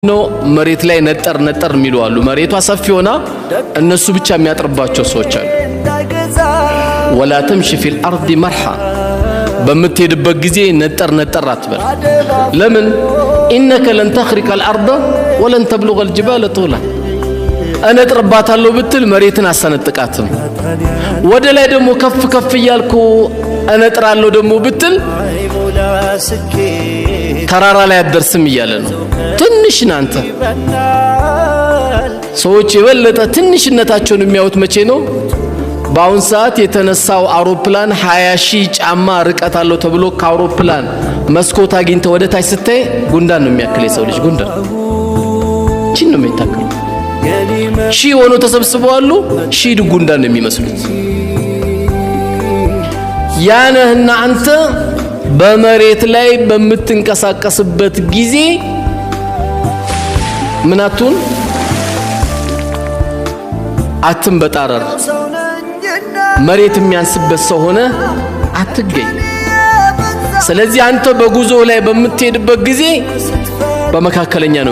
ነው መሬት ላይ ነጠር ነጠር የሚሉ አሉ። መሬቷ ሰፊ ሆና እነሱ ብቻ የሚያጥርባቸው ሰዎች አሉ። ولا تمش في الأرض مرحا፣ በምትሄድበት ጊዜ ነጠር ነጠር አትበል። ለምን? إنك لن تخرق الأرض ولن تبلغ الجبال طولا። እነጥርባታለሁ ብትል መሬትን አሰነጥቃትም። ወደ ላይ ደግሞ ከፍ ከፍ እያልኩ እነጥራለሁ ደግሞ ብትል ተራራ ላይ አትደርስም እያለ ነው። ትንሽ ናንተ። ሰዎች የበለጠ ትንሽነታቸውን የሚያዩት መቼ ነው? በአሁን ሰዓት የተነሳው አውሮፕላን 20 ሺህ ጫማ ርቀት አለው ተብሎ ከአውሮፕላን መስኮት አግኝተ ወደ ታች ስታይ ጉንዳን ነው የሚያክል፣ የሰው ልጅ ጉንዳን ቺን ነው የሚታክል። ሺህ ሆኖ ተሰብስበው አሉ። ሺህ ጉንዳን ነው የሚመስሉት። ያነህና አንተ በመሬት ላይ በምትንቀሳቀስበት ጊዜ ምናቱን አትንበጣረር። መሬት የሚያንስበት ሰው ሆነ አትገኝ። ስለዚህ አንተ በጉዞ ላይ በምትሄድበት ጊዜ በመካከለኛ ነው።